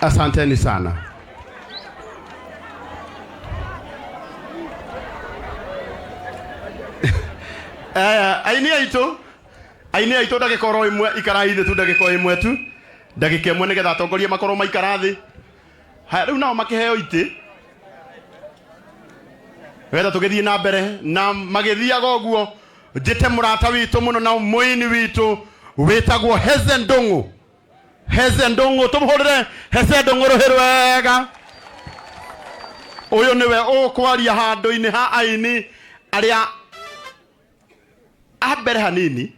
Asanteni sana. Aya, aini aitũ, aini aitũ ndagĩka oro ĩmwe, ikarai thĩ tu ndagĩka o ĩmwe tu, ndagĩka ĩmwe nĩgetha atongoria makorwo maikara thĩ. Haya, rĩu nao makĩheo itĩ nĩgetha tũgĩthiĩ na mbere na magĩthiaga ũguo njĩte mũrata witũ mũno na mũini witũ wĩtagwo Heze Ndung'u. Heze Ndung'u, tũmũhũrĩre Heze Ndung'u rũhĩ rwega. Ũyũ nĩwe ũkwaria handũ-inĩ ha aini arĩa a mbere hanini.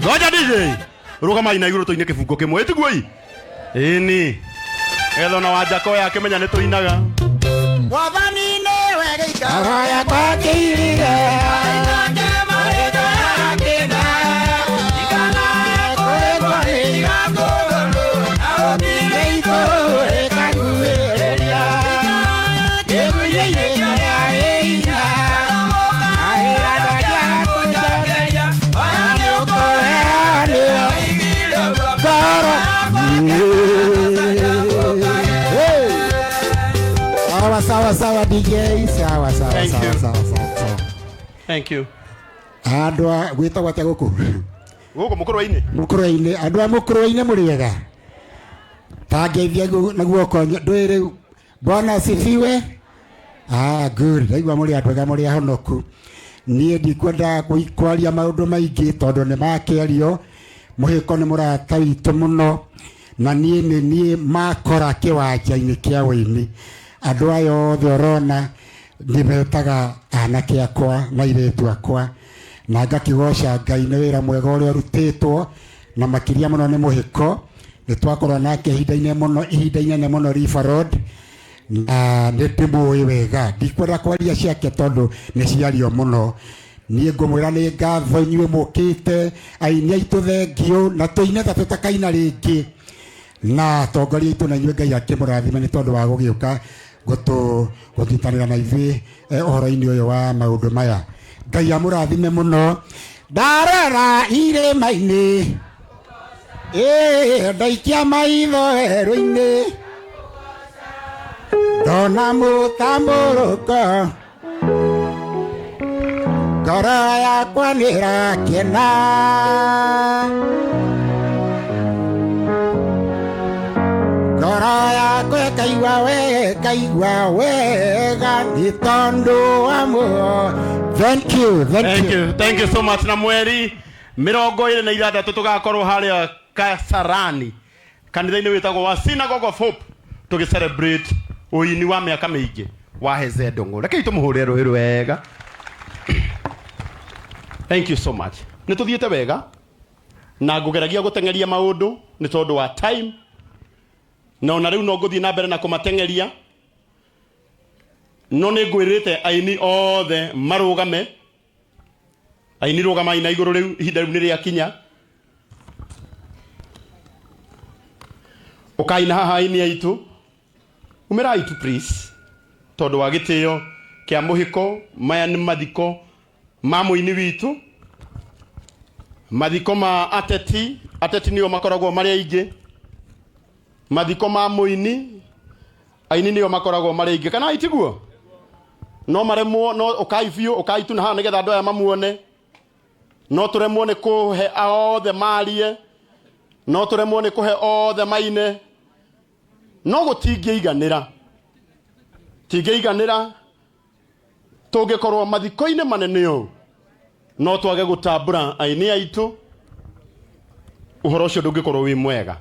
Ngoja DJ, rũgamai na igũrũ tũine kĩbungo kĩmwe ĩtiguoi ĩni getha ona Wanjakoya akĩmenya nĩ tũinaga. Mwathani nĩwe gĩikaro gĩakwa kĩirige. Sawa sawa sawa DJ, sawa sawa Thank sawa you. sawa sawa sawa. Thank you. Andũ a gwĩtagwo atĩa gũkũ? Gũkũ mũkũrwe-inĩ. Mũkũrwe-inĩ, andũ a mũkũrwe-inĩ mũrĩ ega? Ta ngeithia na guoko ndũĩ rĩu. Bwana asifiwe. Ah, good. Ndaigua mũrĩ andũ ega, mũrĩ ahonoku. Niĩ ndikwenda kwaria maũndũ maingĩ tondũ nĩ makĩario. Mũhĩko nĩ mũrata witũ mũno na niĩ nĩ niĩ makora kĩwanja-inĩ kĩa ũini. Andũ aya othe ũrona ndĩmetaga anake akwa na airĩtu akwa na ngakĩgoca Ngai nĩ wĩra mwega ũrĩa ũrutĩtwo na makĩria mũno nĩ mũhĩko. Nĩ twakorwo nake ihinda-inĩ mũno, ihinda inene mũno River Road na nĩ ndĩmũĩ wega. Ndikwenda kwaria ciake tondũ nĩ ciario mũno. Niĩ ngũmwĩra nĩ ngatho inyuĩ mũkĩte, aini aitũ thengiũ, na tũine ta tũtakaina rĩngĩ. Na atongoria aitũ na inyuĩ Ngai akĩmũrathime nĩ tondũ wa gũgĩũka gũnyitanĩra na ithuĩ ũhoro-inĩ ũyũ wa maũndũ maya. Ngai amũrathime mũno. Ndarora irĩma-inĩ, ndaikia maitho werũ-inĩ, ndona mũtambũrũko, ngoro yakwa nĩĩrakena. Ngoro yakwa ĩkaigua wega, ĩkaigua wega nĩ tondũ wa muoyo. Thank you, thank Thank you. you, thank you so much. Na mweri mĩrongo ĩrĩ na ithathatũ tũgakorwo harĩa Kasarani kanitha-inĩ wĩtagwo wa Synagogue of Hope tũgĩ celebrate ũini wa mĩaka mĩingĩ wa Heze Ndung'u. Rekei tũmũhũrĩre rũhĩ rwega. Thank you so much. Nĩ tũthiĩte wega na ngũgeragia gũteng'eria maũndũ nĩ tondũ wa time, na ona rĩu no ngũthiĩ na mbere na kũmateng'eria, no nĩ ngwĩrĩte aini othe marũgame. Aini rũgamai na igũrũ rĩu, ihinda rĩu nĩ rĩakinya. Ũkai na haha aini aitũ, umĩrai tu please, tondũ wa gĩtĩo kĩa mũhĩko. Maya nĩ mathiko ma mũini witũ, mathiko ma ateti. Ateti nĩo makoragwo marĩ aingĩ. Mathiko ma mũini, aini nĩo makoragwo marĩ aingĩ, kana itiguo? No maremwo, no ũkai biũ, ũkai tu na haha nĩgetha andũ aya mamuone. No tũremwo nĩ kũhe othe marie, no tũremwo nĩ kũhe othe maine, no gũtingĩiganĩra, tingĩiganĩra tũngĩkorwo mathiko-inĩ manene ũũ no twage gũtambũra aini aitũ. Ũhoro ũcio ndũngĩkorwo wĩ mwega.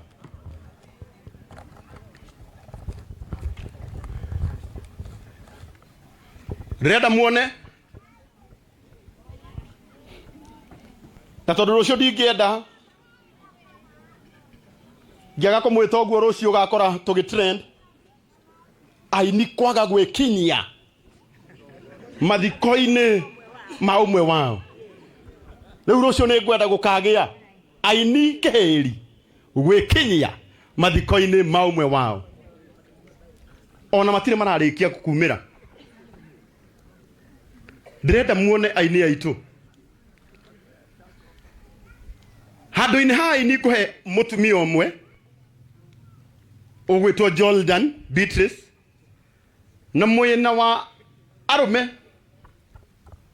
Ndĩrenda muone, na tondũ rũciũ ndingĩenda ngĩaga kũmwĩta ũguo, rũciũ ũgakora tũgĩ trend aini kwaga gwĩkinyia mathiko-inĩ ma ũmwe wao. Rĩu rũciũ nĩ ngwenda gũkagĩa aini kĩhĩri gwĩkinyia mathiko-inĩ ma ũmwe wao, ona matirĩ mararĩkia kumĩra. Ndĩrenda muone aini aitũ. Handũ-inĩ ha aini ngũhe mũtumia ũmwe ũgwĩtwo Jordan Beatrice, na mwena wa arũme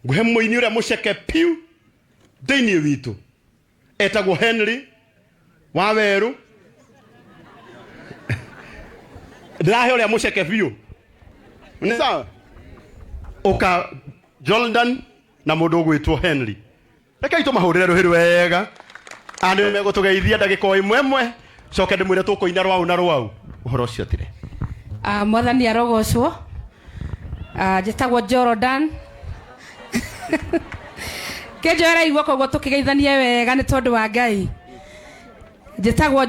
ngũhe mũini ũrĩa mũceke piu thĩinĩ witũ etagwo Henry wa Werũ. Ndĩrahe ũrĩa mũceke biũ, nĩ sawa? Ũka Jordan na mũndũ ũgwĩtwo Henry, rekei tũmahũrĩre rũhĩ rwega andũ megũtũgeithia ndagĩka o ĩmwe ĩmwe, coke ndĩmwĩre tũkũina rwau na rwau ũhoro ũcio tire. Mwathani arogocwo. Njĩtagwo Jordan. Kĩnjoera guoko guo tũkĩgeithanie wega nĩ tondũ wa Ngai. Njĩtagwo.